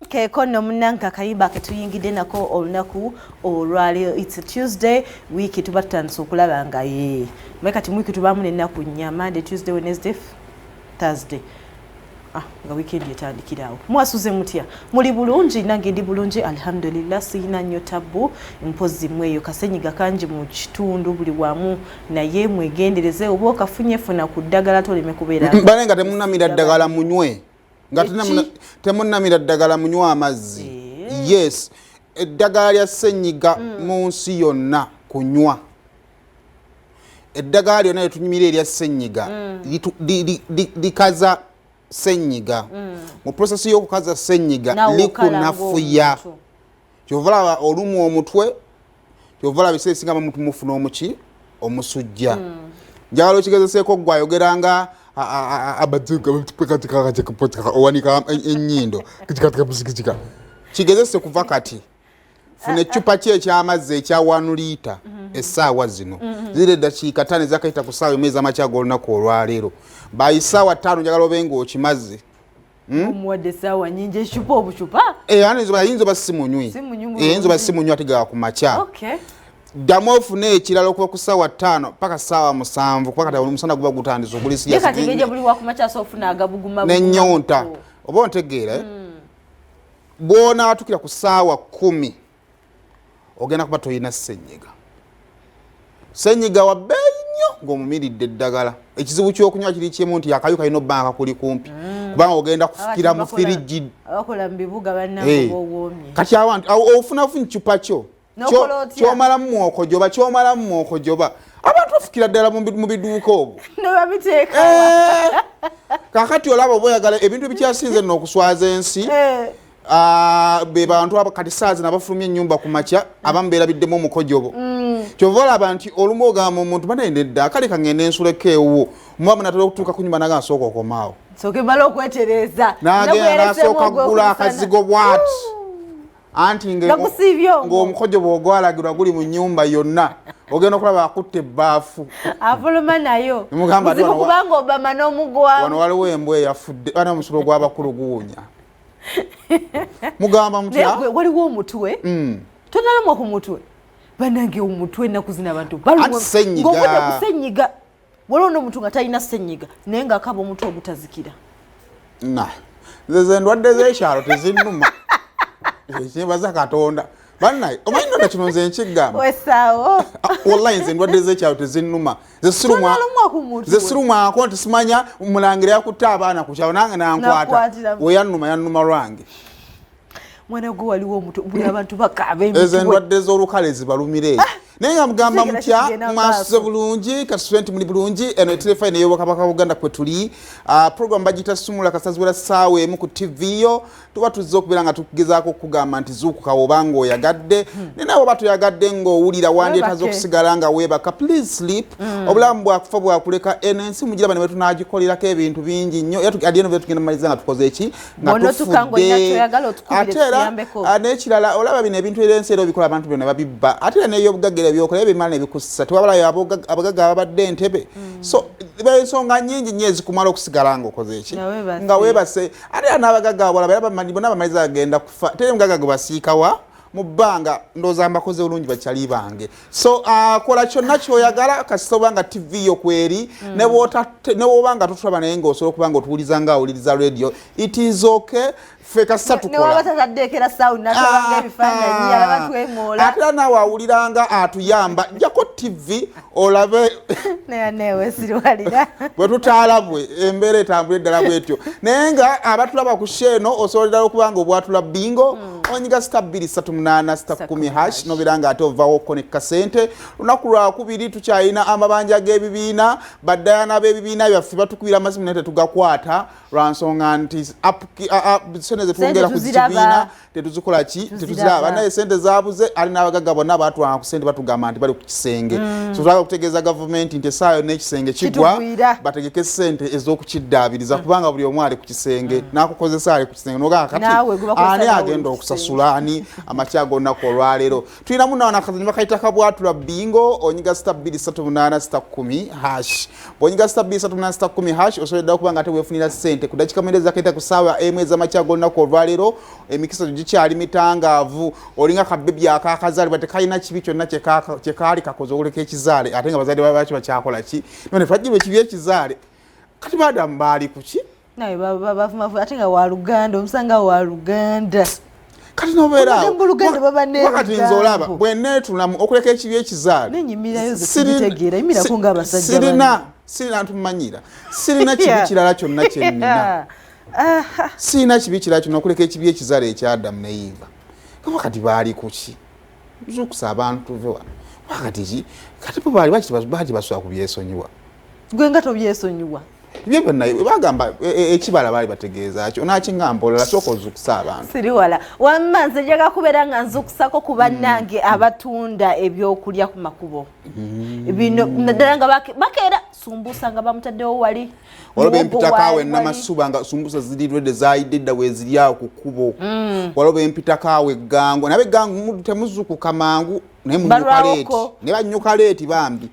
Keeko nno munnange akayimba ketuyingidde nako olunaku olwaleero. It's a Tuesday. Wiiki tuba tutandise okulaba nga ye maye kati mu wiiki tubaamu n'ennaku nnya: Monday, Tuesday, Wednesday, Thursday. Ah, nga weekend etandikirawo. Mwasuze mutya? Muli bulungi? Nange ndi bulungi, alhamdulillah, siyina nnyo tabbu. Mpozi mweyo kasenyiga kangi mu kitundu buli wamu, naye mwegendereze. Oba okafunye, funa ku ddagala toleme kubeera Bane nga temunamira ddagala munywe, nga temunamira ddagala munywe amazzi. Yes, eddagala lya ssenyiga mu nsi yonna kunywa. Eddagala lyonna lyetunyumira erya ssenyiga likaza ssenyiga. Mu process y'okukaza ssenyiga Naawe okala likunafuya. Ng'omuntu. Kyova laba olumu omutwe, kyova laba ebiseera ebisinga bamu mufuna omuki, omusujja. Njagala okigezeseeko gwe ayogera nga owanika ennyindo. Kigezese kuva kati. Funa eccupa ki ekyamazzi ekya 1 litre. Essaawa zino ziri eddakiika 5 ezakayita ku ssaawa 1 ez'amakya g'olunaku olwaleero. By ssaawa 5 njagala obe ng'okimaze. Omuwadde essaawa nyingi, ecupa obucupa. Ayinza oba si munywi. Si munywi. Ayinza oba si munywi ate gawa ku makya. Ddamu ofune ekirala okuva ku ssaawa 5 paka ssaawa 7, kuba kati omusana guba gutandise oguli. Ye kati engeri buli wakumakya so ofuna agabuguma. N'ennyonta, oba ontegeera, eh? Bw'onaatukira ku ssaawa 10 ogenda kuba tolina ssenyiga. Ssenyiga wa bbeeyi nnyo ng'omumiridde eddagala. Ekizibu ky'okunywa kiri kimu nti akayu kalina obba nga kuli kumpi, kubanga ogenda kufukira mu firiji. Abakola mu bibuga bannange, bowoomye. Kati awantu awo ofunafunyi cupa kyo N'okola otya? Kyomalamu mwokojoba, kyomalamu mwokojoba. Abantu bafukira ddala mu biduuka obwo. Nebabiteeka. Eh, kakati olaba oba oyagala ebintu ebikyasinze nno okuswaza ensi, ah, be bantu abo kati saa zino abafulumya ennyumba ku makya, abamu beerabiddemu omukojobo. Kyova olaba nti olumu ogamba omuntu, "Banaye nedda, kale kangende ensuleko ewuwo." Muba munatera okutuuka ku nyumba naga, "Nsooka okomaawo." Sooke mala okwetereeza. N'agenda n'asooka kugula akazigo bwati anti Nga gusiibye omwo. Ng'omukojo bw'ogwalagirwa guli mu nnyumba yonna, ogenda okulaba akutta ebbaafu. Afuluma nayo. Nemugamba ati Buzibu kubanga Obama n'omugwamu. Wano waliwo embwa eyafudde, bana omusulo gw'abakulu guwunya. Mugamba Naye mutya? gwe waliwo omutwe. Tonalumwa ku mutwe? Banange, omutwe ennaku zino abantu balumwa. Anti ssenyiga. Ng'ovudde ku ssenyiga, waliwo n'omuntu nga talina ssenyiga naye ng'akaba omutwe ogutazikira. Na nze ze endwadde z'ekyalo tezinnuma, ekyebaza Katonda. Bannaye, omanyi nonda kino nze nkigamba. Wesaawo. Ah, wallahi nze endwadde z'ekyalo tezinnuma. Nze sirumwa. Tonalumwa ku mutwe? Nze sirumwako nti simanya mulangira yakutte abaana ku kyalo nange nankwata. Nakwatira. We yannuma, yannuma lwange. Mwana gwe, waliwo omutwe, buli abantu bakaaba Ezo emitwe. Endwadde z'olukale zibalumira eyo. Naye nga mugamba Kitegeera mutya? kigenda Mwasuze maaso. bulungi? Katusube nti muli bulungi. Eno eterefayina ey'Obwakabaka Buganda kwe tuli. Ah, program bagiyita Sumula Kasaziwera. Ssaawa 1 ku TV yo tuba tuzze okubeera nga tugezaako okugamba nti zuukuka oba ng'oyagadde, naye nawe oba toyagadde ng'owulira wandyetaze Weebake. okusigala nga weebaka. Please sleep. Obulamu bwakufa bwakuleka. Eno ensi mugiraba ne bwe tunagikolerako ebintu bingi nnyo. Era at the end of the day tugenda mumaliza nga tukoze eki? Nga Bw'onootuuka ng'olina tufudde. ky'oyagala, otukubire Ate era tutuyambeko. ah, n'ekirala olaba bino ebintu era ensi era obikola abantu byonna babibba. Ate era n'ebyobugagga era byokola era bimala nebikussa. Tewabalayo abagagga ababadde entebe. So ensonga nyingi nnyo ezikumala okusigala ng'okoze eki? Nga weebase. Nga weebase. Ate era n'abagagga abalala era bamanyi bonna bamaliza bagenda kufa. Teri mugagga gwe basiikawa mu bbanga. Ndowooza mbakoze bulungi, bakyali bange. So kola kyonna kyoyagala kasita oba nga TV yo kweri. Ne bw'oba nga totulaba naye ng'osobola okuba nga otuwuliza nga awuliriza radio, it is okay. Ffe kasita Newaba tukola. tataddeekera sound, natabanga ebifaananyi, alaba twemoola. Ate era naawe awuliranga atuyamba, jjako TV olabe. Naye newe siriwalira. Bwe tutaalabwe embeera etambula eddala bwetyo. Naye nga abatulaba ku show eno, osobola okuba nga obwatula bingo. Onyiga *238 *10 hash, nobeera nga ate ovawo okoneka sente. Lunaku lwakubiri, tukyalina amabanja g'ebibiina. Baddayana b'ebibiina byaffe batukubira amasimu naye tetugakwata lwa nsonga nti sente zetwongera ku tuziraba. kibiina tetuzikola ki? Tetuziraba. Naye sente zabuze. Ali n'abagagga bonna batwanga ku sente batugamba nti bali ku kisenge. So twagala okutegeeza gavumenti nti essaawa yonna ekisenge kigwa. Kitugwira. Bategeke sente ez'okukiddaabiriza, kubanga buli omu ali ku kisenge n'akukozesa ali ku kisenge. Nogaa kati Naawe gwe bakozesa ani naawe agenda oli ku kisenge. okusasula ani amakya g'olunaku olwaleero? Tulinamu nawo nakazanyo bakayita kabwatula bingo. Onyiga *238 *10 hash. Bw'onyiga *238 *10 hash, osobola ddala okuba nga ate weefunira ssente ku dakiika 9 ezakayita ku ssaawa 1 ez'amakya g'olunaku olwaleero. Emikisa gyo gikyali mitangaavu. Olinga kabebi akakazaalibwa, tekalina kibi kyonna kyekaali kakoze okuleka ekizaale, ate nga bazadde bakyo bakyakola ki? None twajjirwa ekibi ekizaale. Kati baadamu baali kuki? Naye bavumavu, ate nga waluganda, omusanga waluganda. Kati nobeerawakati nze olaba bwe neetunamu okuleka ekibi ekizaale, sirina ntumanyira, sirina kibi kirala kyonna kyennina, sirina kibi kirala kyonna okuleka ekibi ekizaale ekyadamu ne Eva. Kati baali kuki? Zukusa abantu, tuve wano. Wakati ki? Kati bo baali baki basobola kubyesonyiwa? Gwe nga tobyesonyiwa. Ebyo byonna bagamba ekibala baali bategeeza ki? Onakiŋŋamba olala, sooka ozukusa abantu. Siri wala. Wamma nze njaga kubeera nga nzukusako ku bannange abatunda ebyokulya ku makubo bino, naddala nga bakeera sumbusa nga bamutaddewo wali. Waliwo bempitako awo enamasuba nga sumbusa ziri ready, zayidde dda, weeziri awo ku kkubo. Waliwo bempitako awo eggangu, nabe eggangu temuzukuka mangu, naye munyuka late, ne banyuka late bambi.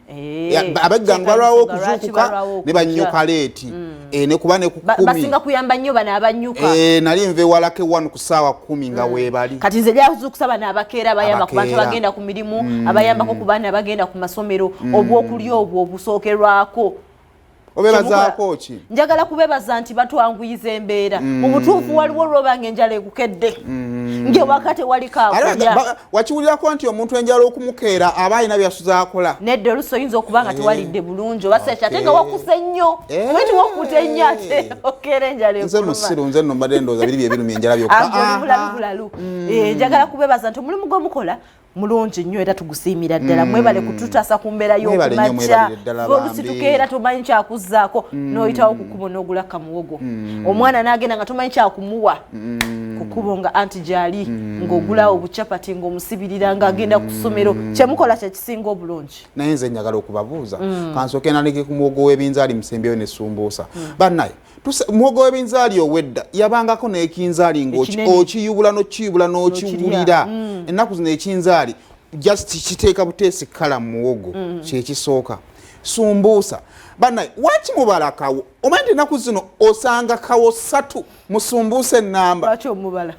Abeggangu balwawo okuzuukuka, ne banyuka late, ne kuba ne ku 10. Basinga kuyamba nnyo bano abanyuka. Nali nva ewalako ewano ku ssaawa 10 nga weebali. Kati nze lyazuukusa bano abakeera, abayamba ku bantu abagenda ku mirimu, abayambako ku baana abagenda ku masomero, obwokulya obwo obusookerwako. Obebazaako ki? Njagala kubebaza nti batwanguyiza embeera. Mu butuufu waliwo olwobanga enjala ekukedde ng'ewaka tewali kakulya. Wakiwulirako nti omuntu enjala okumukeera aba alina byasuza akola? Nedda, olusi oyinza okuba nga tewalidde bulungi oba seki, ate nga wakuse nnyo. Omanyi tiwakuta ennyo ate okeera enjala. Nze musiru, nze nno mbadde ndowooza biri byebirumya enjala byokka. Bulalu bulalu. Njagala kubebaza nti omulimu gw'omukola mulungi nnyo era tugusiimira ddala. Mwebale kututaasa ku mbeera y'okumakya. Olusi tukeera tomanyi kyakuzzaako, n'oyitawo ku kkubo n'ogula kamuwogo, omwana n'agenda nga tomanyi kyakumuwa ku kkubo, nga anti gyali ng'ogulawo obucapati ng'omusibirira ng'agenda ku ssomero. Kyemukola kyekisinga obulungi. Naye nze njagala okubabuuza, kansooke nandike ku muwogo w'ebinzaali musembyeyo ne sumbuusa. Bannaye, muwogo w'ebinzaali owedda yabangako n'ekinzaali ng'okiyubula n'okiyubula n'okiwulira. Ennaku zino ekinzaali just kiteeka buteesi kala mu muwogo. Kyekisooka. Sumbuusa, bannaye, waki mubala kawo? Omanyi nti ennaku zino osanga kawo ssatu mu sumbuusa ennamba? Lwaki omubala?